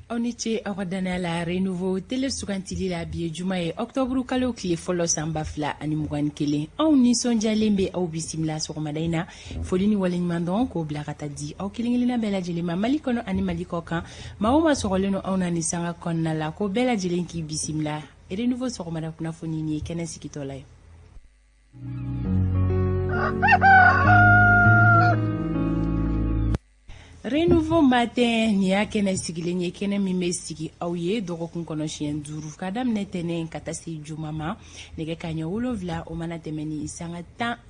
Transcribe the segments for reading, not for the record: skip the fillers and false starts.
Aw ni ce aw ka dannaya la Renouveau télé sugantili la. Bi ye juma ye, octobre kalo tile fɔlɔ, san 2021. Anw nisɔndiyalen bɛ aw bisimila sɔgɔmada in na. Foli ni waleɲumandɔn k'o bila ka taa di aw kelen kelenna bɛɛ lajɛlen ma, Mali kɔnɔ ani Mali kɔ kan. Maa o maa sɔgɔlen don anw na ni sanga kɔnɔna la, ko bɛɛ lajɛlen k'i bisimila Renouveau sɔgɔmada kunnafoni nin ye kɛnɛ sigitɔla ye. Renouveau Matin, nin y'a kɛnɛ sigilen ye, kɛnɛ min bɛ sigi aw ye dɔgɔkun kɔnɔ siɲɛ 5, ka daminɛ tɛnɛn ka taa se juma ma, nɛgɛ kanɲɛ 7 o mana tɛmɛ ni sanga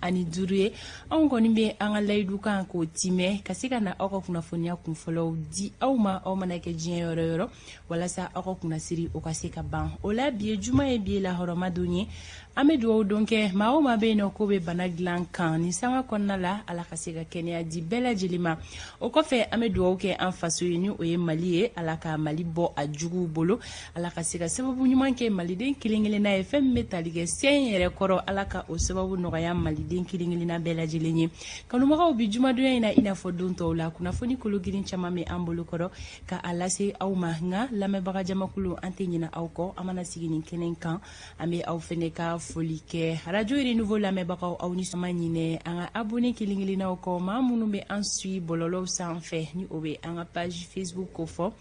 15 ye. Anw kɔni bɛ an ka layidu kan k'o timɛ, ka se ka na aw ka kunnafoniya kunfɔlɔw di aw ma, aw mana kɛ diɲɛ yɔrɔ yɔrɔ, walasa aw ka kunnasiri o ka se ka ban o la. Bi ye juma ye, bi ye lahɔrɔma don ye. An bɛ dugawu don kɛ maa o maa bɛ yen nɔ k'o bɛ bana dilan kan ni sanga kɔnɔna la, Ala ka se ka kɛnɛya di bɛɛ lajɛlen ma. O kɔfɛ, an bɛ dugawu kɛ an faso ye, ni o ye Mali ye. Ala ka Mali bɔ a juguw bolo, Ala ka se ka sababu ɲuman kɛ maliden kelen kelenna ye. Fɛn min bɛ tali kɛ sɛn yɛrɛ kɔrɔ, Ala ka o sababu nɔgɔya maliden kelen kelenna bɛɛ lajɛlen ye. Kanubagaw, bi jumadonya in na, i n'a fɔ don tɔw la, kunnafoni kologirin caman bɛ an bolo kɔrɔ ka a lase aw ma. Nka lamɛnbaga jamakulu, an tɛ ɲinɛ aw kɔ. An mana sigi nin kɛnɛ kan, an bɛ aw fɛnɛ ka foli kɛ. Radio Renouveau lamɛnbagaw, aw ni ma ɲinɛ an ka abonné kelen kelennaw kɔ, maa minnu bɛ an suit bɔlɔlɔw sanfɛ, ni o bɛ an ka page Facebook ko fɔ,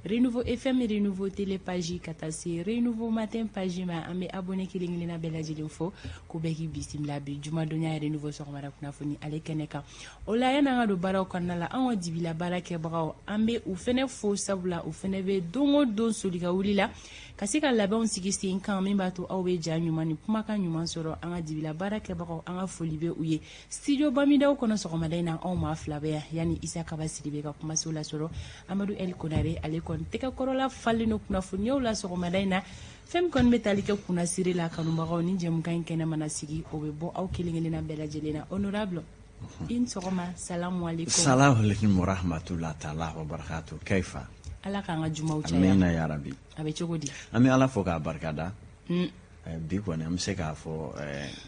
Renouveau FM, Renouveau Télé page, ka taa se Renouveau Matin page ma. An bɛ abonné kelen kelenna bɛɛ lajɛlen fo, k'u bɛɛ k'i bisimila bi jumadonya Renouveau sɔgɔmada kunnafoni ale kɛnɛ kan. O la, yan'an ka don baaraw kɔnɔna la, an ka dibila baara kɛbagaw, an bɛ u fɛnɛ fo, sabula u fɛnɛ bɛ don o don soli ka wuli la ka se ka labɛnw sigi sen kan min b'a to aw bɛ ja ɲuman ni kumakan ɲuman sɔrɔ. An ka dibila baara kɛbagaw, an ka foli bɛ u ye. Studio Bamidaw kɔnɔ sɔgɔmada in na, anw maa fila bɛ yan. Yanni Isa Kaba Sidibe ka kumaso lasɔrɔ, Amadu El Konare, ale kɔni tɛgɛ kɔrɔla falen don kunnafoniyaw la sɔgɔmada in na. Fɛn min kɔni bɛ tali kɛ kunnasiri la, kanubagaw, ni jɛmukan in kɛnɛ mana sigi, o bɛ bɔ aw kelen kelenna bɛɛ lajɛlen na. Honorable, i ni sɔgɔma, salamu aleykum. Salamu aleykum wa rahmatulah taala wa barakatu. Kaifa? Ala k'an ka jumaw caya. Amina ya rabi. A bɛ cogo di? An bɛ Ala fo k'a barikada. Bi kɔni, an bɛ se k'a fɔ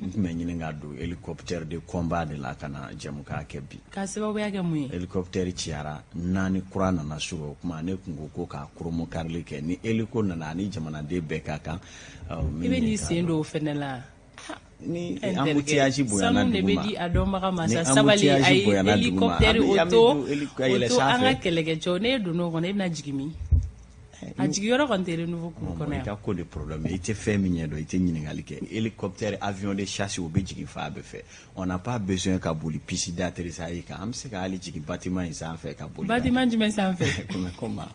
n tun bɛ ɲini ka don hélicoptère de combat de la ka na jɛmukan kɛ bi. K'a sababuya kɛ mun ye? Hélicoptère ciyara naani, kura nana sɔrɔ. O kuma, ne tun ko ko k'a koromokarili kɛ ni hélico nana, ani jamanaden bɛɛ ka kan. I bɛ n'i sen don o fɛnɛ la. Ni embouteillage bonyana sanu de dugu bɛ ma, di a dɔnbaga ma ni sa. Sabali, embouteillage ayi, bonyana dugu ma, hélicoptère an bɛ o an bɛ to don ka o yɛlɛ to an ka sanfɛ. Kɛlɛkɛcɛw, n'e donn'o kɔnɔ, e bɛna jigin min? A jigiyɔrɔ kɔni tɛ Renouveau kuru kɔnɔ I yan. ka ko de problème, i tɛ fɛn min ɲɛdɔn, i tɛ ɲininkali kɛ. Hélicoptère, avion de chasse, o bɛ jigin fan bɛɛ fɛ. On n'a pas besoin ka boli piste d'atterrissage kan. An bɛ se ka hali jigin bâtiment in sanfɛ ka boli. Bâtiment jumɛn sanfɛ? Comment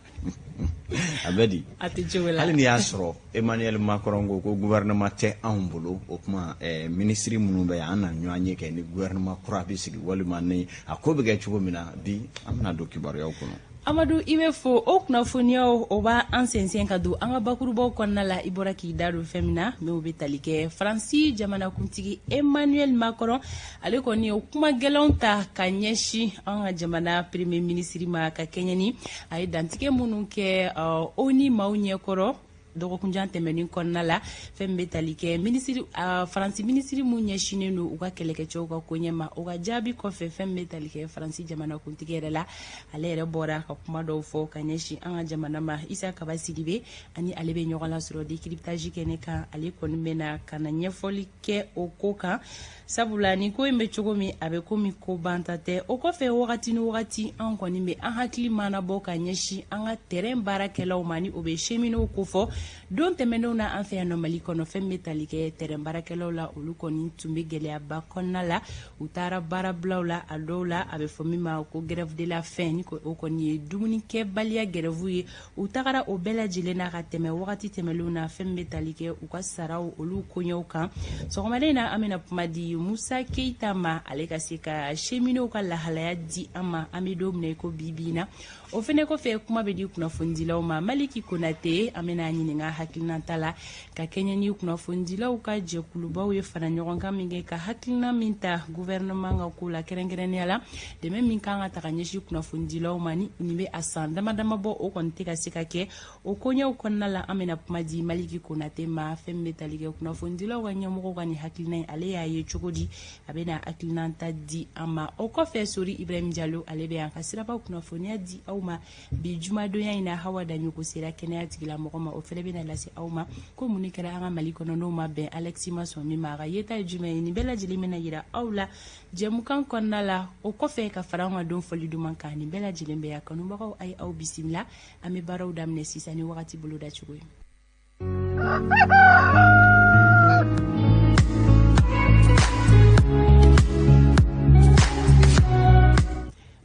a bɛ di? A tɛ cogo la. Hali n'i y'a sɔrɔ Emmanuel Macron ko ko gouvernement tɛ anw bolo, o kuma ministre minnu bɛ yan, an na ɲɔgɔn ye kɛ ni gouvernement kura bɛ sigi, walima ni a ko bɛ kɛ cogo min na. Bi, an bɛna don kibaruyaw kɔnɔ. Amadu, i bɛ fo. O kunnafoniyaw, o b'a an sɛnsɛn ka don an ka bakurubaw kɔnɔna la. I bɔra k'i da don fɛn min na, n'o bɛ tali kɛ Faransi jamanakuntigi Emmanuel Macron, ale kɔni ye kuma gɛlɛnw ta ka ɲɛsin an ka jamana premier ministre ma, ka kɛɲɛ ni a ye dantigɛ minnu kɛ ONU maaw ɲɛkɔrɔ dɔgɔkunjan tɛmɛnin kɔnɔna la. Fɛn min bɛ tali kɛ minisiri, Faransi minisiri mun ɲɛsinnen don u ka kɛlɛkɛcɛw ka koɲɛ ma, o ka jaabi kɔfɛ, fɛn min bɛ tali kɛ Faransi jamanakuntigi yɛrɛ la, ale yɛrɛ bɔra ka kuma dɔw fɔ ka ɲɛsin an ka jamana ma. Isa Kaba Sidibe ani ale bɛ ɲɔgɔn lasɔrɔ décryptage kɛnɛ kan. Ale kɔni bɛna ka na ɲɛfɔli kɛ o ko kan, sabula nin ko in bɛ cogo min, a bɛ komi ko banta tɛ. O kɔfɛ, wagati ni wagati, an kɔni bɛ an hakili mana bɔ ka ɲɛsin an ka terrain baarakɛlaw ma, ni o bɛ cheminots ko fɔ. Don tɛmɛnenw na, an fɛ yan nɔ Mali kɔnɔ, fɛn bɛ tali kɛ terrain baarakɛlaw la, olu kɔni tun bɛ gɛlɛyaba kɔnɔna la. U taara baarabilaw la, a dɔw la a bɛ fɔ min ma ko grève de la faim, ni o kɔni ye dumunikɛbaliya grève ye. U tagara o bɛɛ lajɛlen na ka tɛmɛ wagati tɛmɛnlenw na, fɛn bɛ tali kɛ u ka saraw, olu koɲɛw kan. Sɔgɔmada in na, an bɛna kuma di Musa Keyita ma, ale ka se ka cheminots ka lahalaya di an ma, an bɛ don min na i ko bi bi in na. O fɛnɛ kɔfɛ, kuma bɛ di kunnafonidilaw ma. Maliki Konate, an bɛna ɲininka. ɲininka hakilinata la ka kɛɲɛ ni kunnafonidilaw ka jɛkulubaw ye fara ɲɔgɔn kan min kɛ ka hakilina min ta gouvernement ka ko la, kɛrɛnkɛrɛnnenya la dɛmɛ min kan ka ta ka ɲɛsin kunnafonidilaw ma ni nin bɛ a san dama dama bɔ, o kɔni tɛ ka se ka kɛ. O koɲɛw kɔnɔna la, an bɛna kuma di Maliki Konate ma. Fɛn min bɛ tali kɛ kunnafonidilaw ka ɲɛmɔgɔw ka nin hakilina ye, ale y'a ye cogo di? A bɛna hakilinata di an ma. O kɔfɛ, Sori Ibrahim Jalo, ale bɛ yan ka siraba kunnafoniya di aw ma bi jumadonya in na. Hawa Daɲogo sera kɛnɛya tigilamɔgɔ ma, o fɛnɛ bɛna lase aw ma ko mun de kɛra an ka Mali kɔnɔ n'o ma bɛn Alexis ma sɔn min ma, a ka yeta ye jumɛn ye. Nin bɛɛ lajɛlen bɛna yira aw la jɛmukan kɔnɔna la. O kɔfɛ, ka fara an ka don fɔli duman kan. Nin bɛɛ lajɛlen bɛ yan. Kanubagaw, a ye aw bisimila. An bɛ baaraw daminɛ sisan ni wagati boloda cogo ye.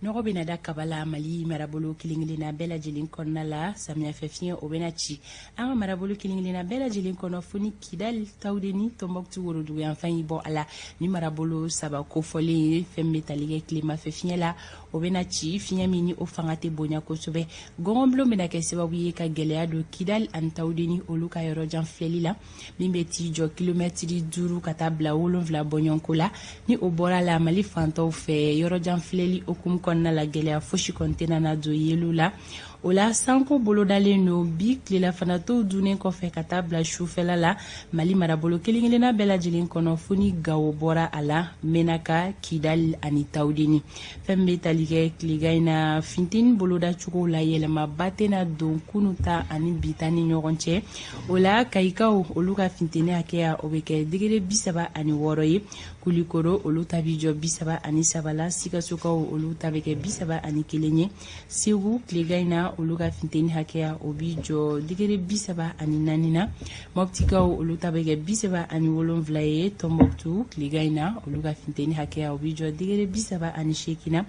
Nɔgɔ bɛna da kaba la Mali marabolo kelen-kelenna bɛɛ lajɛlen kɔnɔna la. Samiyɛfɛ fiɲɛ, o bɛna ci an ka marabolo kelen-kelenna bɛɛ lajɛlen kɔnɔ, fo ni Kidali, Tawudeni, Tɔnbɔkutu woroduguyanfan y'i bɔ a la. Ni marabolo saba kofɔlen ye, fɛn bɛ tali kɛ tilemafɛ fiɲɛ la, o bɛna ci, fiɲɛ min ni o fanga tɛ bonya kosɛbɛ. Gɔngɔnbulon bɛna kɛ sababu ye ka gɛlɛya don Kidali ani Tawudeni olu ka yɔrɔ jan filɛli la, min bɛ t'i jɔ kilomɛtiri 5 ka taa bila 7 bɔɲɔgɔnko la. Ni o bɔra la, Mali fantɔw fɛ, yɔrɔ jan filɛli hukumu kɔnɔna la, gɛlɛya fosi kɔni tɛna na don yeliw la. O la, sanko bolodalen don bi tilelafanatɔw dunnen kɔfɛ ka taa bila sufɛla la Mali marabolo kelen-kelenna bɛɛ lajɛlen kɔnɔ, fo ni Gawo bɔra a la, Menaka, Kidali ani Tawudeni. Fɛn bɛ tali kɛ tilegan in na, funteni bolodacogo la, yɛlɛmaba tɛna don kunu ta ani bi ta ni ɲɔgɔn cɛ. O la, Kayikaw olu ka funteni hakɛya, o bɛ kɛ degré 36 ye. Kulikoro olu ta bɛ jɔ 33 la. Sikasokaw olu ta bɛ kɛ 31 ye. Segu, tilegan in na, olu ka funteni hakɛya, o bɛ jɔ degré 34 na. Mɔptikaw olu ta bɛ kɛ 37 ye. Tɔnbɔkutu, tilegan in na, olu ka funteni hakɛya, o bɛ jɔ degré 38 na.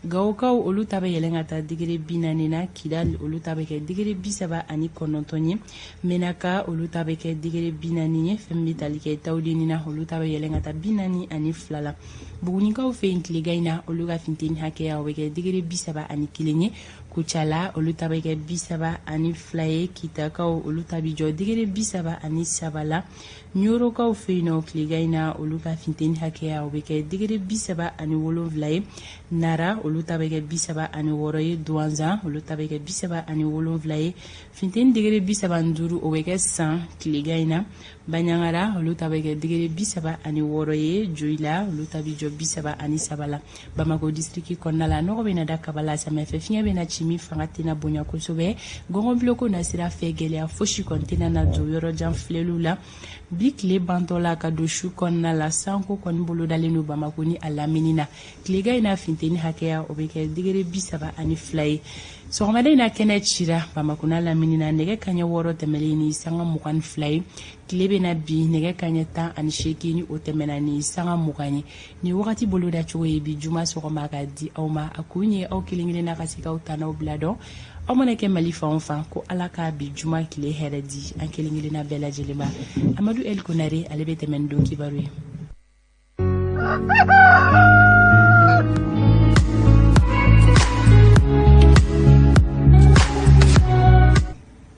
Gawokaw olu ta bɛ yɛlɛn ka taa degré 40 na. Kidali olu ta bɛ kɛ degré 39 ye. Menaka olu ta bɛ kɛ degré 40 ye. Fɛn bɛ tali kɛ Tawudeni na, olu ta bɛ yɛlɛn ka taa 42 la. Bugunikaw fɛ yen, tilegan in na, olu ka funteni hakɛya, o bɛ kɛ degré 31 ye. Kucala olu ta bɛ kɛ 32 ye. Kitakaw olu ta bɛ jɔ degré 33 la. Ɲorokaw fɛ yen nɔ, tilegan in na, olu ka funteni hakɛya, o bɛ kɛ degré 37 ye. Nara olu ta bɛ kɛ 36 ye. Duwanzan olu ta bɛ kɛ 37 ye. Funteni degré 35, o bɛ kɛ San tilegan in na. Baɲangara olu ta bɛ kɛ degré 36 ye. Joyila olu ta bɛ jɔ 33 la. Bamakɔ disiriki kɔnɔna la, nɔgɔ bɛna da kaba la. Samiyɛfɛ fiɲɛ bɛna ci min fanga tɛna bonya kosɛbɛ. Gɔngɔnbiloko na sira fɛ, gɛlɛya fosi kɔni tɛna na don yɔrɔ jan filɛliw la bi tile bantɔ la ka don su kɔnɔna la. Sanko kɔni bolodalen don Bamakɔ ni a lamini na. Tilegan in na, funteni hakɛya, o bɛ kɛ degré 32 ye. Sɔgɔmada in na, kɛnɛ cira Bamakɔ n'a lamini na nɛgɛ kaɲɛ 6 tɛmɛlen ni sanga 22 ye. Tile bɛna bi nɛgɛ kaɲɛ 18 ni o tɛmɛna ni sanga 20 ye. Ni wagati boloda cogo ye bi juma sɔgɔma ka di aw ma, a kun ye aw kelen kelenna ka se k'aw tanaw bila dɔn, aw mana kɛ Mali fan o fan. Ko Ala ka bi juma tile hɛrɛ di an kelen kelenna bɛɛ lajɛlen ma. Amadu El Konare, ale bɛ tɛmɛ ni don kibaru ye.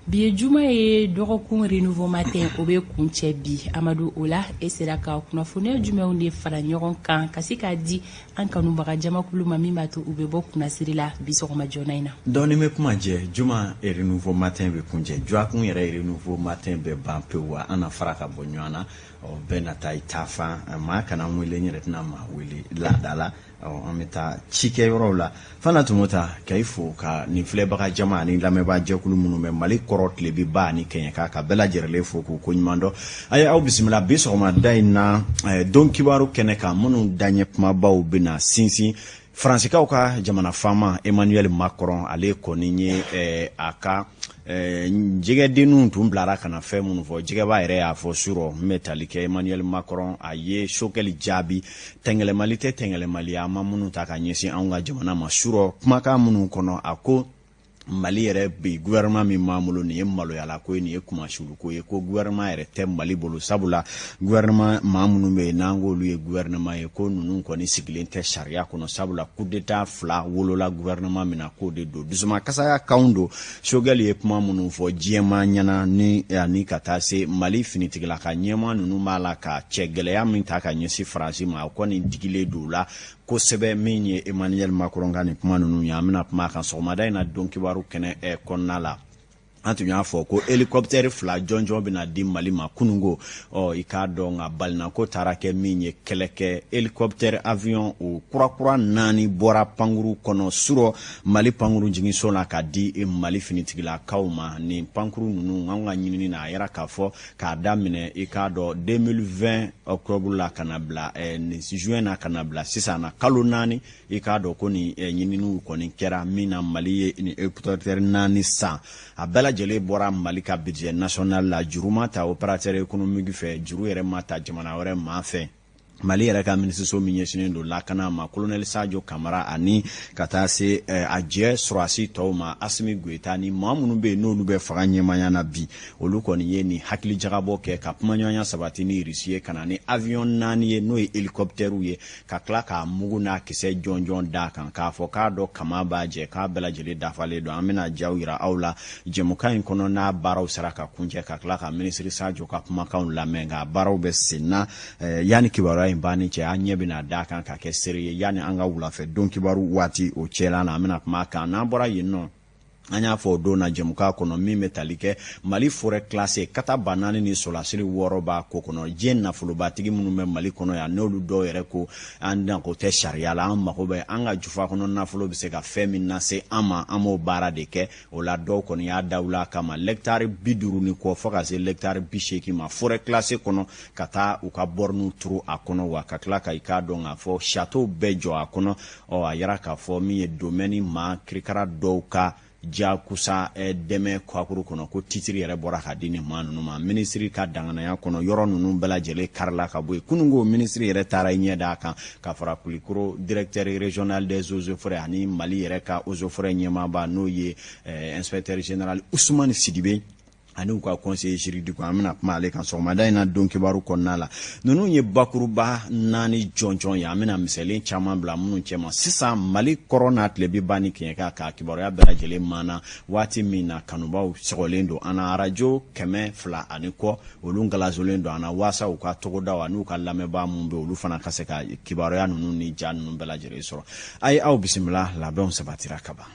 Bi ye juma ye, dɔgɔkun Renouveau Matin, o bɛ kuncɛ bi. Amadu, o la, e sera ka kunnafoniya jumɛnw de fara ɲɔgɔn kan ka se k'a di an kanubaga jamakulu ma, min b'a to u bɛ bɔ kunnasiri la bi sɔgɔma joona in na? Dɔɔni bɛ kuma jɛ. Juma Renouveau Matin bɛ kuncɛ. Dɔgɔkun yɛrɛ Renouveau Matin bɛ ban pewu wa, an na fara ka bɔ ɲɔgɔn na. Ɔ, bɛɛ na taa i ta fan. Maa kana n wele, n yɛrɛ tɛna maa wele laada la. Ɔ, an bɛ taa cikɛyɔrɔw la. Fana Tumota, ka i fo ka nin filɛbaga jama ani lamɛnbaa jɛkulu minnu bɛ Mali kɔrɔ, tilebiba ani kɛɲɛka, ka bɛɛ lajɛlen fo k'u koɲuman dɔn. A ye aw bisimila bi sɔgɔmada in na don kibaru kɛnɛ kan, minnu daɲɛ kumabaw bɛna sinsin Faransikaw ka jamana faama Emmanuel Macron. Ale kɔni ye a ka jɛgɛdenninw tun bilara ka na fɛn minnu fɔ, jɛgɛba yɛrɛ y'a fɔ surɔ n bɛ tali kɛ Emmanuel Macron. A ye Choguel jaabi tɛngɛlɛmali tɛ tɛngɛlɛmali, a ma minnu ta ka ɲɛsin anw ka jamana ma surɔ. Kumakan minnu kɔnɔ, a ko Mali yɛrɛ bi gouvernement min b'an bolo, nin ye maloyala ko ye, nin ye kumasulu ko ye, ko gouvernement yɛrɛ tɛ Mali bolo, sabula gouvernement maa minnu bɛ yen n'an k'olu ye gouvernement ye, ko ninnu kɔni sigilen tɛ sariya kɔnɔ, sabula coup d'état 2 wolola gouvernement min na, k'o de don. Dusumakasaya kanw don. Choguel ye kuma minnu fɔ diɲɛmaa ɲɛna ni ani ka taa se Mali finitigilaka ɲɛmaa ninnu b'a la ka cɛ gɛlɛya min ta ka ɲɛsin Faransi ma, o kɔni digilen don u la kosɛbɛ. Min ye Emmanuel Macron ka nin kuma ninnu ye, an bɛna kuma a kan sɔgɔmada in na don kibaru kɛnɛ kɔnɔna la. An tun y'a fɔ ko hélicoptère 2 jɔnjɔn bɛna di Mali ma kununko. Ɔ, i k'a dɔn nka balinako taara kɛ min ye, kɛlɛkɛ hélicoptère avion o kurakura 4 bɔra pankuru kɔnɔ surɔ Mali pankuru jiginso la ka di Mali finitigilakaw ma. Nin pankuru ninnu, an ka ɲinini na, a yɛrɛ k'a fɔ k'a daminɛ, i k'a dɔn, 2020 octobre la ka na bila nin juin na, ka na bila sisan na, kalo 4, i k'a dɔn ko nin ɲininiw kɔni kɛra min na, Mali ye nin hélicoptère 4 san. A bɛɛ lajɛlen bɔra Mali ka budget national la. Juru ma ta opérateur économique fɛ, juru yɛrɛ ma ta jamana wɛrɛ maa fɛ. Mali yɛrɛ ka minisiriso min ɲɛsinnen don lakana ma, colonel Sadio Kamara, ani ka taa se a jɛ sɔrɔdasi tɔw ma, Assimi Goïta ni maa minnu bɛ yen n'olu bɛ fanga ɲɛmaaya na bi, olu kɔni ye nin hakili jagabɔ kɛ ka kumaɲɔgɔnya sabati ni Irisi ye ka na ni avion 4 ye, n'o ye hélicoptère ye, ka tila k'a mugu n'a kisɛ jɔnjɔn d'a kan, k'a fɔ k'a dɔn kama b'a jɛ, k'a bɛɛ lajɛlen dafalen don. An bɛna jaw yira aw la jɛmukan in kɔnɔ n'a baaraw sera ka kuncɛ, ka tila ka minisiri Sadio ka kumakanw lamɛn. Nka baaraw bɛ sen na yanni kibaruya in banni cɛ, an ɲɛ bɛna d'a kan ka kɛ seere ye yanni an ka wulafɛ don kibaru waati o cɛla na, an bɛna kuma kan. N'an bɔra yen nɔ, an y'a fɔ o don na jɛmukan kɔnɔ, min bɛ tali kɛ Mali forêt classée, kata 4000 ni sɔlasiri 6 b'a ko kɔnɔ. Diɲɛ nafolobatigi minnu bɛ Mali kɔnɔ yan, n'olu dɔw yɛrɛ ko an ko tɛ sariya la, an mago bɛ an ka jufa kɔnɔ nafolo bɛ se ka fɛn min lase an ma, an b'o baara de kɛ. O la, dɔw kɔni y'a dawula kama lɛkitari 50 ni kɔ fo ka se lɛkitari 80 ma forêt classée kɔnɔ, ka taa u ka bornes turu a kɔnɔ, wa ka tila ka i k'a dɔn k'a fɔ château bɛɛ jɔ a kɔnɔ. Ɔ, a yira k'a fɔ min ye domaine maa kirikara dɔw ka jakusa dɛmɛ kwakuru kɔnɔ, ko titiri yɛrɛ bɔra ka di nin maa ninnu ma. Minisiri ka danganaya kɔnɔ, yɔrɔ ninnu bɛɛ lajɛlen karila ka bɔ yen. Kununko, minisiri yɛrɛ taara i ɲɛ d'a kan ka fara Kulikoro directeur régional des eaux et forêts ani Mali yɛrɛ ka eaux et forêts ɲɛmaaba, n'o ye inspecteur général Ousmane Sidibe, ani u ka conseiller juridique. An bɛna kuma ale kan sɔgɔmada in na don kibaru kɔnɔna la. Ninnu ye bakuruba 4 jɔnjɔn ye, an bɛna misɛnlen caman bila minnu cɛma sisan. Mali kɔrɔ n'a tilebi ba ni kɛɲɛka ka kibaruya bɛɛ lajɛlen mana waati min na, kanubaw sɔgɔlen don an na, arajo 200 ani kɔ, olu galazolen don an na, waasa u ka togodaw ani u ka lamɛnbaa minnu bɛ, olu fana ka se ka kibaruya ninnu ni ja ninnu bɛɛ lajɛlen sɔrɔ. A ye aw bisimila, labɛnw sabatira ka ban.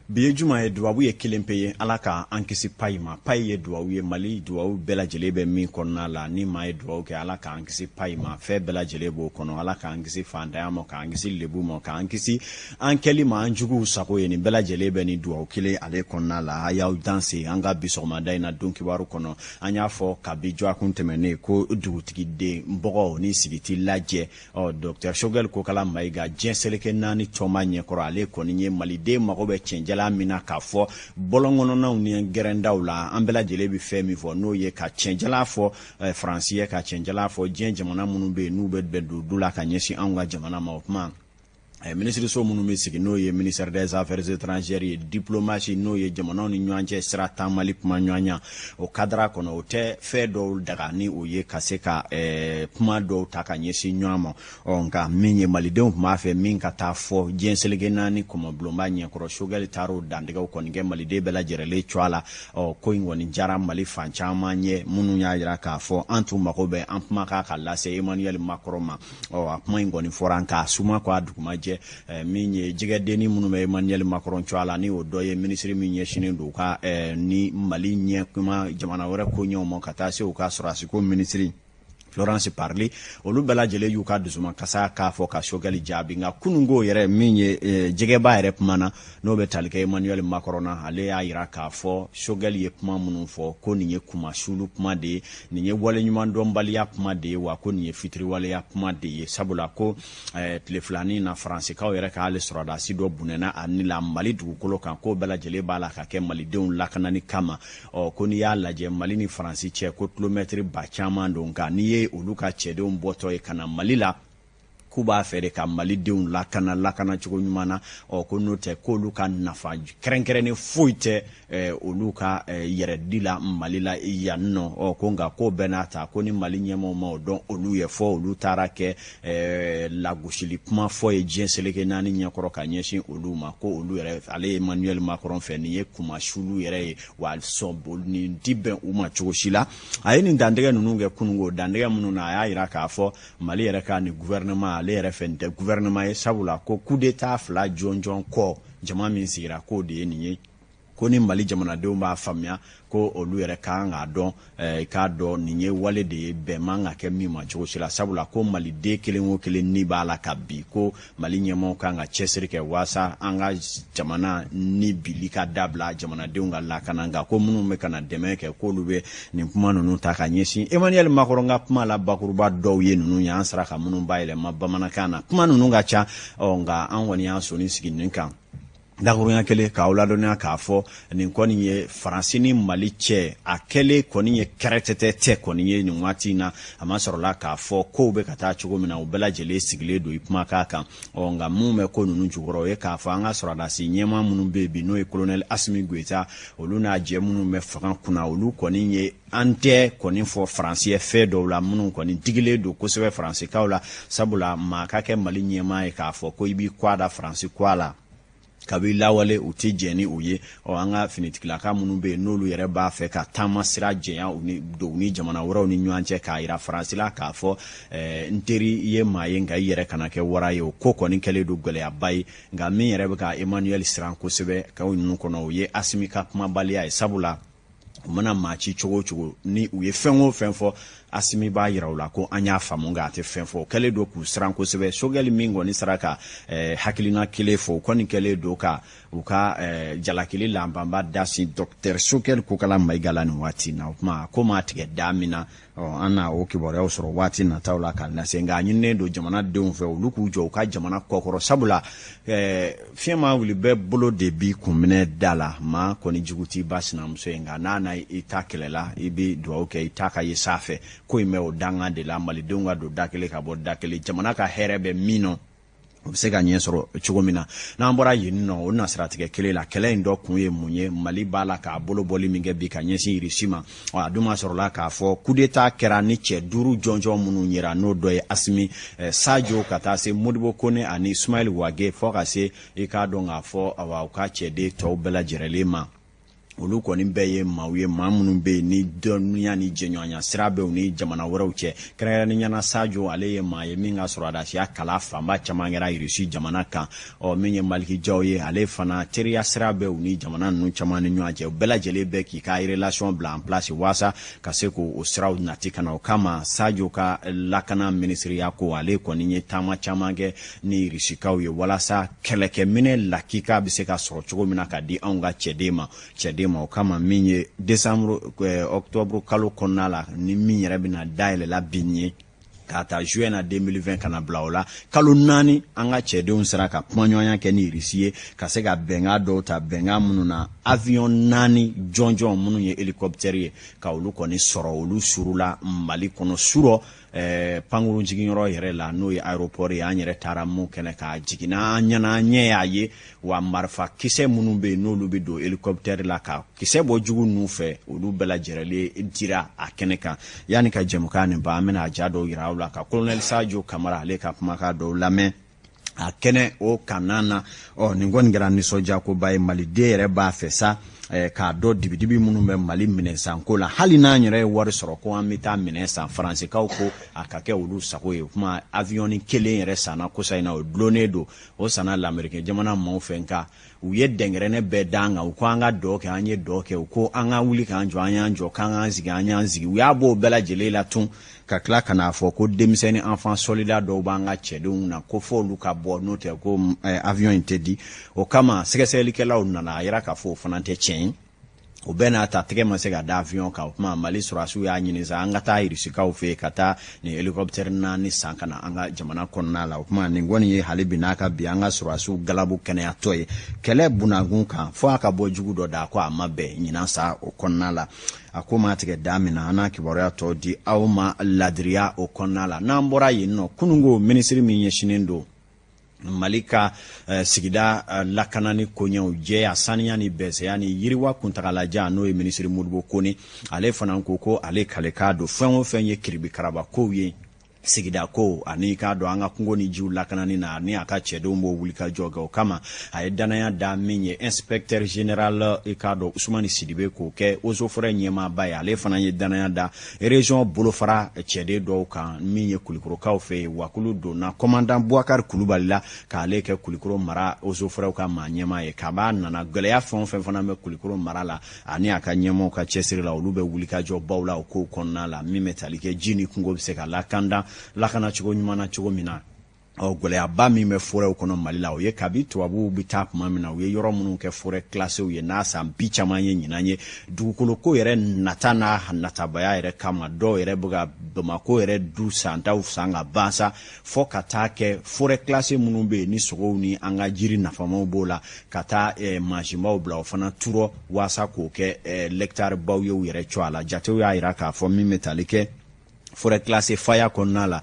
Bi ye juma ye, dubabu ye kelen pe ye: Ala ka an kisi payi ma. Payi ye dubabu ye, Mali dubabu bɛɛ lajɛlen bɛ min kɔnɔna la. Ni maa ye dubabu kɛ Ala k'an kisi payi ma, fɛn bɛɛ lajɛlen b'o kɔnɔ: Ala k'an kisi fantanya ma, k'an kisi lebu ma, k'an kisi an kɛli ma an juguw sago ye. Nin bɛɛ lajɛlen bɛ nin dubabu kelen ale kɔnɔna la. A y'aw danse an ka bi sɔgɔmada in na don kibaru kɔnɔ. An y'a fɔ kabi dɔgɔkun tɛmɛnen ko dugutigi bɔgɔ ni sigi t'i lajɛ. Ɔ, docteur Choguel Kokala Mayiga, diɲɛ seleke 4 tɔnba ɲɛkɔrɔ, ale kɔni ye maliden mago bɛ cɛnjɛla min na, k'a fɔ bɔlɔnkɔnɔnaw ni gɛrɛndaw la, an bɛɛ lajɛlen bɛ fɛn min fɔ, n'o ye ka cɛnjɛla fɔ Faransi ye, ka cɛnjɛla fɔ diɲɛ jamana minnu bɛ yen n'u bɛ bɛn don du la ka ɲɛsin anw ka jamana ma. O kuma, minisiriso minnu bɛ sigi, n'o ye ministère des affaires étrangères ye, diplomatie, n'o ye jamanaw ni ɲɔgɔn cɛ sira taamali kuma ɲɔgɔnya, o cadre kɔnɔ, o tɛ fɛn dɔw daga ni o ye ka se ka kuma dɔw ta ka ɲɛsin ɲɔgɔn ma. Ɔ, nka min ye malidenw tun b'a fɛ min ka taa fɔ diɲɛ seleke 4 kɔmɔbulonba ɲɛkɔrɔ, Choguel taar'o dantigɛw kɔni kɛ maliden bɛɛ lajɛlen cogoya la. Ɔ, ko in kɔni diyara Mali fan caman ye, minnu y'a jira k'a fɔ an tun mago bɛ an kumakan ka lase Emmanuel Macron ma. Ɔ, a kuma in kɔni fɔra, nka suma ko a duguma jɛ. Min ye jɛgɛdenni minnu bɛ Emmanuel Macron cogoya la, ni o dɔ ye minisiri min ɲɛsinnen don u ka ni Mali ɲɛ kuma jamana wɛrɛ ko ɲɛw ma, ka taa se u ka sɔrɔdasiko minisiri Florence Parly, olu bɛɛ lajɛlen y'u ka dusumakasa k'a fɔ ka Choguel jaabi. Nka kununko yɛrɛ, min ye jɛgɛba yɛrɛ kumana, n'o bɛ tali kɛ Emmanuel Macron na, ale y'a jira k'a fɔ Choguel ye kuma minnu fɔ, ko nin ye kumasulu kuma de ye, nin ye waleɲumandɔnbaliya kuma de ye, wa ko nin ye fitiriwaleya kuma de ye, sabula ko tile filanin na, Faransikaw yɛrɛ k'ale sɔrɔdasi dɔ bunɛna a ni la Mali dugukolo kan, k'o bɛɛ lajɛlen b'a la ka kɛ malidenw lakanani kama. Ɔ, ko n'i y'a lajɛ, Mali ni Faransi cɛ, ko kilomɛtiri ba caman don, nka n'i ye olu ka cɛdenw bɔtɔ ye ka na Mali la K'u b'a fɛ de ka malidenw lakana lakana cogo ɲuman na. Ɔ, ko n'o tɛ, k'olu ka nafa kɛrɛnkɛrɛnnen foyi tɛ olu ka yɛrɛdi la Mali la yan nɔ. Ɔ, ko nka k'o bɛɛ n'a ta, ko ni Mali ɲɛmaaw ma o dɔn olu ye, fɔ olu taara kɛ lagosili kuma fɔ ye diɲɛ seleke naani ɲɛkɔrɔ ka ɲɛsin olu ma, ko olu yɛrɛ, ale Emmanuel Macron fɛ, nin ye kumasulu yɛrɛ ye, wa sɔn nin ti bɛn u ma cogo si la. A ye nin dantigɛ ninnu kɛ kununko, dantigɛ minnu na, a y'a yira k'a fɔ Mali yɛrɛ ka nin gouvernement, ale yɛrɛ fɛ, nin tɛ gouvernement ye, sabula ko coup d'état fila jɔnjɔn kɔ, jama min sigira, k'o de ye nin ye. Ko ni Mali jamanadenw b'a faamuya, ko olu yɛrɛ ka kan k'a dɔn, k'a dɔn nin ye wale de ye, bɛn man ka kɛ min ma cogo si la, sabula ko maliden kelen o kelen ni b'a la ka bi, ko Mali ɲɛmaaw kan ka cɛsiri kɛ waasa an ka jamana ni bili ka dabila, jamanadenw ka lakana. Nka ko minnu bɛ ka na dɛmɛ kɛ, k'olu bɛ nin kuma ninnu ta ka ɲɛsin Emmanuel Macron ka kuma la. Bakuruba dɔw ye ninnu ye, an sera ka minnu bayɛlɛma bamanankan na. Kuma ninnu ka ca. Ɔ, nka an kɔni y'an sɔnni sigi nin kan dakurunya kelen k'aw ladɔnniya k'a fɔ nin kɔni ye Faransi ni Mali cɛ, a kɛlen kɔni ye kɛrɛtɛtɛ tɛ kɔni ye nin waati in na. A ma sɔrɔla k'a fɔ kow bɛ ka taa cogo min na, u bɛɛ lajɛlen sigilen don i kumakan kan. Ɔ, nka mun bɛ ko ninnu jukɔrɔ, o ye k'a fɔ an ka sɔrɔdasi ɲɛmaa minnu bɛ yen bi, n'o ye colonel Assimi Goïta, olu n'a jɛ minnu bɛ fanga kunna, olu kɔni ye an tɛ kɔni fɔ Faransi ye fɛn dɔw la minnu kɔni digilen don kosɛbɛ Faransikaw la, sabula maa ka kɛ Mali ɲɛmaa ye k'a fɔ ko i b'i kɔ a da Faransi kɔ a la kabi lawale, u tɛ jɛn ni o ye. Ɔ, an ka finitigilaka minnu bɛ yen, n'olu yɛrɛ b'a fɛ ka taama sira jɛnya u ni don u ni jamana wɛrɛw ni ɲɔgɔn cɛ, k'a yira Faransi la k'a fɔ n teri i ye maa ye, nka i yɛrɛ kana kɛ wara ye, o ko kɔni kɛlen don gɛlɛyaba ye. Nka min yɛrɛ bɛ ka Emmanuel siran kosɛbɛ kaw ninnu kɔnɔ, o ye Assimi ka kumabaliya ye, sabula u mana maa ci cogo o cogo, ni u ye fɛn o fɛn fɔ, Assimi b'a yira u la ko an y'a faamu, nka a tɛ fɛn fɔ. O kɛlen don k'u siran kosɛbɛ. Choguel min kɔni sera ka hakilina kelen fɔ, o kɔni kɛlen don ka u ka jalakili lanbanba da sin docteur Choguel Kokalla Maïga la nin waati in na. O tuma ko maa tigɛ da min na, an na o kibaruyaw sɔrɔ waati nataw la k'a lase. Nka a ɲininen don jamanadenw fɛ, olu k'u jɔ u ka jamana kɔkɔrɔ, sabula fiɲɛ ma wuli bɛɛ bolo de bi kunminɛ da la. Maa kɔni jugu t'i ba sinamuso ye, nka n'a na i ta kɛlɛ la, i bɛ dugawu kɛ i ta ka ye sanfɛ. Ko in bɛ o dangan de la, malidenw ka don da kelen ka bɔ da kelen, jamana ka hɛrɛ bɛ min nɔ, o bɛ se ka ɲɛ sɔrɔ cogo min na. N'an bɔra yen nɔ, o nasiratigɛ kelen la, kɛlɛ in dɔ kun ye mun ye? Mali b'a la k'a bolo bɔli min kɛ bi ka ɲɛsin Irisi ma, a dun ma sɔrɔla k'a fɔ coup d'état kɛra ni cɛ duuru jɔnjɔn minnu yera, n'o dɔ ye Assimi, Sadio, ka taa se Modibo Kone ani Soumaïla Wagué, fɔ ka se i k'a dɔn k'a fɔ awa u ka cɛden tɔw bɛɛ lajɛlen ma, olu kɔni bɛɛ ye maaw ye, maa minnu bɛ yen ni dɔnniya ni jɛɲɔgɔnya sira bɛ u ni jamana wɛrɛw cɛ. Kɛrɛnkɛrɛnnenya la, Sadio, ale ye maa ye min ka sɔrɔdasiya kala fanba caman kɛra Irisi jamana kan. Ɔ, min ye Malick Diaw ye, ale fana teriya sira bɛ u ni jamana ninnu caman ni ɲɔgɔn cɛ. U bɛɛ lajɛlen bɛ k'i ka relation bila en place waasa ka se k'o siraw nati ka na. O kama, Sadio ka lakana minisiriya ko, ale kɔni ye taama caman kɛ ni Irisikaw ye walasa kɛlɛkɛminɛ lakika bɛ se ka sɔrɔ cogo min na ka di anw ka cɛden ma. O kama, min ye décembre, octobre kalo kɔnɔna la, ni min yɛrɛ bɛna dayɛlɛla bi nin ye, k'a ta juin na 2020 ka na bila o la, kalo 4, an ka cɛdenw sera ka kumaɲɔgɔnya kɛ ni Irisi ye ka se ka bɛnkan dɔw ta, bɛnkan minnu na avion naani jɔnjɔn minnu ye hélicoptère ye, ka olu kɔni sɔrɔ, olu surula Mali kɔnɔ surɔ pankurun jiginyɔrɔ yɛrɛ la, n'o ye aéroport ye. An yɛrɛ taara mun kɛnɛ k'a jiginna, an ɲɛna, an ɲɛ y'a ye wa. Marifa kisɛ minnu bɛ yen, n'olu bɛ don hélicoptère la ka kisɛ bɔ jugu ninnu fɛ, olu bɛɛ lajɛlen dira a kɛnɛ kan. Yanni ka jɛmukan nin ban, an bɛna a ja dɔw yira aw la ka colonel Sadio Kamara, ale ka kumakan dɔw lamɛn a kɛnɛ o kanna na. Ɔ, nin kɔni kɛra nisɔndiyakoba ye. Maliden yɛrɛ b'a fɛ sa k'a dɔn dibidibi minnu bɛ Mali minɛ sanko la, hali n'an yɛrɛ ye wari sɔrɔ ko an bɛ taa minɛ san, Faransikaw ko a ka kɛ olu sago ye. O kuma, avion ni kelen yɛrɛ sanna kosa in na, o dulonnen don, o sanna lamɛrikɛn jamana maaw fɛ, nka u ye dɛnkɛrɛnɛ bɛɛ d'an kan. U ko an ka dɔ kɛ, an ye dɔ kɛ. U ko an ka wuli k'an jɔ, an y'an jɔ. K'an k'an sigi, an y'an sigi. U y'a bɔ o bɛɛ lajɛlen la tun, ka tila ka n'a fɔ ko denmisɛnnin enfant soldat dɔw b'an ka cɛdenw na, ko f'olu ka bɔ, n'o tɛ ko avion in tɛ di. O kama, sɛgɛsɛgɛlikɛlaw nana a yira k'a fɔ o fana tɛ tiɲɛ ye. O bɛɛ n'a ta, tɛgɛ ma se ka da avion kan. O tuma, Mali sɔrɔdasiw y'a ɲini sa, an ka taa Irisikaw fɛ yen ka taa nin hélicoptère 4 san ka na an ka jamana kɔnɔna la. O tuma, nin kɔni ye hali bi n'a ka bi an ka sɔrɔdasiw galabu kɛnɛyatɔ ye kɛlɛ bunakun kan, fo a ka bɔ jugu dɔ da ko a ma bɛn ɲinan sa o kɔnɔna la. A ko ma tigɛ da min na, an n'a kibaruya tɔ di aw ma ladiriya o kɔnɔna la. N'an bɔra yen nɔ, kununko minisiri min ɲɛsinnen don Mali ka sigida lakanani koɲɛw, jɛya, saniya ni bɛnsɛya ni yiriwa kuntagalajan, n'o ye minisiri Modibo Kone, ale fana ko ko ale kalekan don fɛn o fɛn ye kiribi-karaba kow ye sigida ko ani k'a dɔn an ka kungo ni jiw lakanani na, ni a ka cɛdenw b'o wuli ka jɔ kɛ. O kama, a ye danaya da min ye inspecteur général, i k'a dɔn, Usumani Sidibe, k'o kɛ eaux et forêts ɲɛmaaba ye. Ale fana ye danaya da région bolofara cɛden dɔw kan, min ye Kulikorokaw fɛ yen. Wakulu donna commandant Boubacar Kulubali la k'ale kɛ Kulikoro mara eaux et forêts ka maa ɲɛmaa ye. Kaba nana gɛlɛya fɛn o fɛn fana bɛ Kulikoro mara la, ani a ka ɲɛmaaw ka cɛsiri la, olu bɛ wuli ka jɔ baw la o kow kɔnɔna la, min bɛ tali kɛ ji ni kungo bɛ se ka lakanda lakana cogo ɲuman na cogo min na. Ɔ, gɛlɛyaba min bɛ forɛw kɔnɔ Mali la, o ye kabi tubabuw bɛ taa tuma min na, u ye yɔrɔ minnu kɛ forêt classéew ye n'a san bi caman ye ɲinan ye. Dugukolo ko yɛrɛ nata n'a natabaya yɛrɛ kama, dɔw yɛrɛ bɛ ka Bamako yɛrɛ du santaw san ka ban sa, fɔ ka taa kɛ forêt classée minnu bɛ yen ni sogow ni an ka jiri nafamaw b'o la, ka taa mansinbaw bila o fana turɔ waasa k'o kɛ hectare baw ye u yɛrɛ cogo a la. Jatew y'a jira k'a fɔ min bɛ tali kɛ forêt classée Faya kɔnɔna la,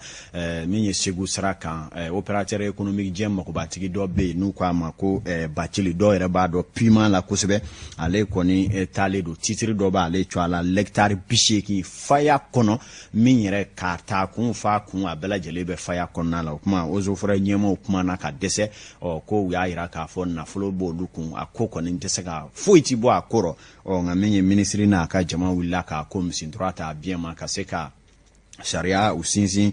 min ye Segu sira kan, opérateur économique diɲɛ magobatigi dɔ bɛ yen n'u k'a ma ko Bacili, dɔw yɛrɛ b'a dɔn Puma la kosɛbɛ. Ale kɔni taalen don, titre dɔ b'ale cogo a la, hectare 80 Faya kɔnɔ, min yɛrɛ k'a ta kun fa kun, a bɛɛ lajɛlen bɛ Faya kɔnɔna la. O kuma, eaux et forêts ɲɛmaaw kumana ka dɛsɛ. Ɔ, ko u y'a jira k'a fɔ nafolo b'olu kun, a ko kɔni tɛ se ka foyi ti bɔ a ko rɔ. Ɔ, nka min ye minisiri n'a ka jama wulila k'a ko misintura ta biɲɛ ma, ka se ka sariya u sinsin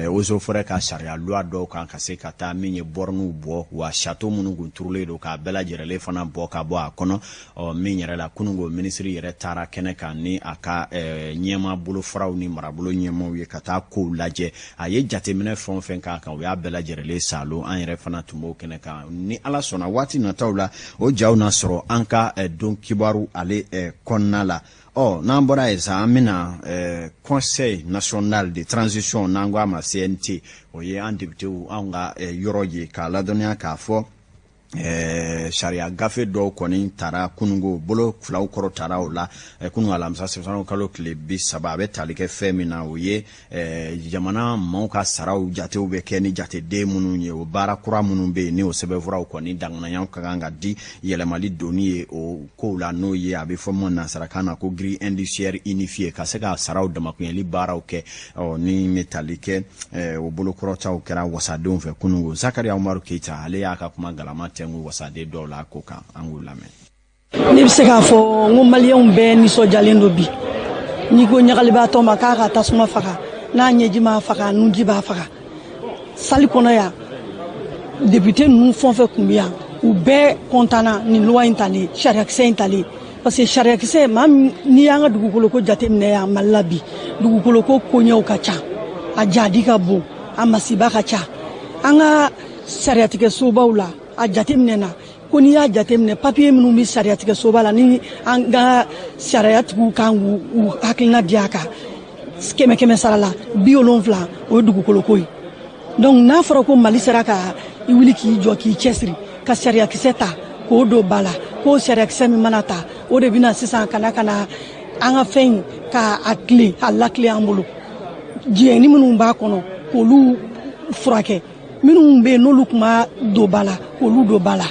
eaux et forêts ka sariya loi dɔw kan, ka se ka taa min ye bornew bɔ, wa château minnu kun turulen don, k'a bɛɛ lajɛlen fana bɔ ka bɔ a kɔnɔ. Ɔ, min yɛrɛ la, kununko minisiri yɛrɛ taara kɛnɛ kan ni a ka ɲɛma bolofaraw ni marabolo ɲɛmaw ye ka taa kow lajɛ. A ye jateminɛ fɛn o fɛn k'a kan, u y'a bɛɛ lajɛlen salo. An yɛrɛ fana tun b'o kɛnɛ kan. Ni Ala sɔnna, waati nataw la, o jaw na sɔrɔ an ka don kibaru ale kɔnɔna la. Ɔ, n'an bɔra yen sa, an bɛna Conseil national de transition, n'an ko a ma CNT, o ye an députéw anw ka yɔrɔ ye, k'a ladɔnniya k'a fɔ sariya gafe dɔw kɔni tara kununko, bolo filaw kɔrɔ tara o la kunun alamisa, sɛbɛn kalo tile 30. A bɛ tali kɛ fɛn min na, o ye jamana maaw ka saraw jatew bɛ kɛ ni jateden minnu ye, o baara kura minnu bɛ yen, ni o sɛbɛnfuraw kɔni danganiyaw ka kan ka di yɛlɛmali donni ye o kow la, n'o ye a bɛ fɔ min nansarakan na ko grille indiciaire unifiée, ka se ka saraw damakunyɛli baaraw kɛ. Ɔ, ni bɛ tali kɛ o bolokɔrɔtaw kɛra wasadenw fɛ kununko. Zakariya Umaru Keyita, ale y'a ka kuma galama tɛnku wasaden dɔw la ko kan, an k'u lamɛn. Ne bɛ se k'a fɔ n ko Maliyɛnw bɛɛ nisɔndiyalen don bi. N'i ko ɲagalibaatɔ ma k'a ka tasuma faga, n'a ɲɛji m'a faga, a nunji b'a faga. Salle kɔnɔ yan, député ninnu fɛn o fɛn tun bɛ yan, u bɛɛ kɔntanna nin loi in talen, sariyakisɛ in talen, parce que sariyakisɛ maa min, n'i y'an ka dugukolo ko jateminɛ yan Mali la bi, dugukolo ko koɲɛw ka ca, a jadi ka bon, a masiba ka ca. An ka sariyatigɛ sobaw la, a jateminɛ na ko n'i y'a jateminɛ, papiye minnu bɛ sariyatigɛ soba la, ni an ka sariyatigiw kan k'u hakilina di a kan, kɛmɛ kɛmɛ sara la, 70, o ye dugukolo ko ye. Donc n'a fɔra ko Mali sera ka i wuli k'i jɔ, k'i cɛsiri ka sariyakisɛ ta k'o don ba la, k'o sariyakisɛ min mana ta, o de bɛna sisan ka na an ka fɛn in ka a tile a lakile an bolo, diɲɛni minnu b'a kɔnɔ k'olu furakɛ, minnu bɛ yen n'olu tun ma don ba la, k'olu don ba la.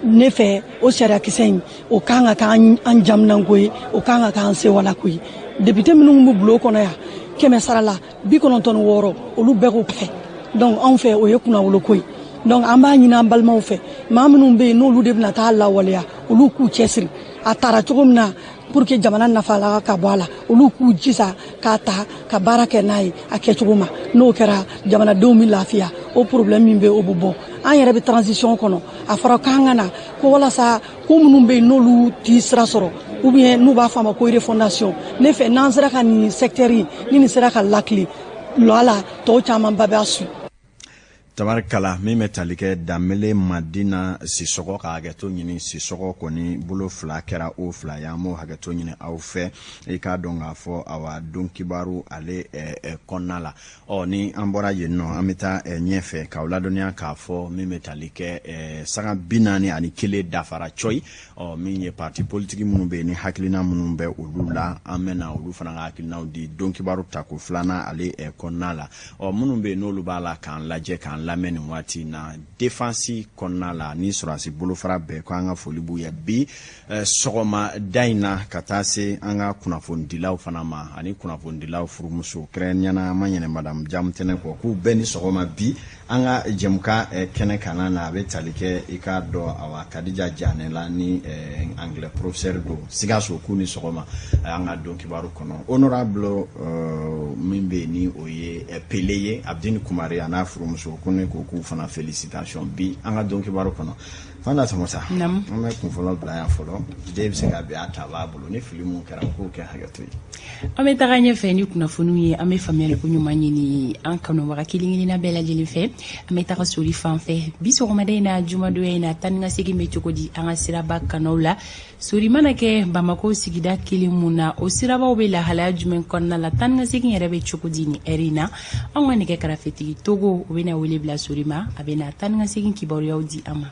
Ne fɛ, o sariyakisɛ in, o kan ka k'an an jaminanko ye, o kan ka k'an sewalako ye. Député minnu bɛ bulon kɔnɔ yan, kɛmɛ sara la 96, olu bɛɛ k'o fɛ. Donc anw fɛ, o ye kunnawoloko ye. Donc an b'a ɲini an balimaw fɛ, maa minnu bɛ yen n'olu de bɛna taa lawaleya, olu k'u cɛsiri a taara cogo min na pour que jamana nafa la ka bɔ a la, olu k'u jija k'a ta ka baara kɛ n'a ye a kɛcogo ma. N'o kɛra, jamanadenw bɛ lafiya, o problème min bɛ, o bɛ bɔ. An yɛrɛ bɛ transition kɔnɔ, a fɔra k'an ka na ko walasa ko minnu bɛ yen n'olu ti sira sɔrɔ, ou bien n'u b'a fɔ a ma ko refondation. Ne fɛ, n'an sera ka nin secteur in, ni nin sera ka lakile lɔ a la, tɔw camanba b'a su. Tabarikala, min bɛ tali kɛ Danbele Madina Sisɔgɔ, ka hakɛto ɲini. Sisɔgɔ kɔni bolo fila kɛra o fila ye, an b'o hakɛto ɲini aw fɛ. I k'a dɔn k'a fɔ, awa, don kibaru ale kɔnɔna la, ɔ ni an bɔra yen nɔ, an bɛ taa ɲɛfɛ k'aw ladɔnniya k'a fɔ min bɛ tali kɛ sanga 41 dafara cɔyi. Ɔ min ye parti politique minnu bɛ yen ni hakilina minnu bɛ olu la, an bɛna olu fana ka hakilinaw di don kibaru tako filanan ale kɔnɔna la. Ɔ minnu bɛ yen, n'olu b'a la k'an lajɛ, k'an lamɛn nin waati in na, défense kɔnɔna la ni sɔrɔdasi bolofara bɛɛ, ko an ka foli b'u ye bi sɔgɔma da in na, ka taa se an ka kunnafonidilaw fana ma ani kunnafonidilaw furumuso kɛrɛnkɛrɛnnenya na. An ma ɲinɛ madame Jamutɛnɛ kɔ, k'u bɛɛ ni sɔgɔma bi an ka jɛmukan kɛnɛ kanna na. A bɛ tali kɛ, i k'a dɔn, awa, Kadija Janɛ la ni anglais professeur don Sikaso, k'u ni sɔgɔma an ka don kibaru kɔnɔ. Honorable min bɛ yen ni o ye Pele ye, Abdini Kumare a n'a furumuso, ko ne ko k'u fana félicitation bi an ka don kibaru kɔnɔ. Fanta Samasa, an bɛ kun fɔlɔ bila yan fɔlɔ. Den bɛ se ka bɛn a ta b'a bolo, ni fili mun kɛra, k'o kɛ hakɛto ye. An bɛ taga ɲɛfɛ ni kunnafoniw ye. An bɛ faamuyali ko ɲuman ɲini an kanubaga kelen kelenna bɛɛ lajɛlen fɛ. An bɛ taga sori fan fɛ bi sɔgɔmada in na, jumadonya in na. Taa ni ka segin bɛ cogo di an ka siraba kanaw la? Sori mana kɛ Bamako sigida kelen mun na, o sirabaw bɛ lahalaya jumɛn kɔnɔna la? Taa ni ka segin yɛrɛ bɛ cogo di nin ɛri in na? Anw ka nɛgɛ karafetigi Togo, o bɛna wele bila sori ma, a bɛna taa ni ka segin kibaruyaw di an ma.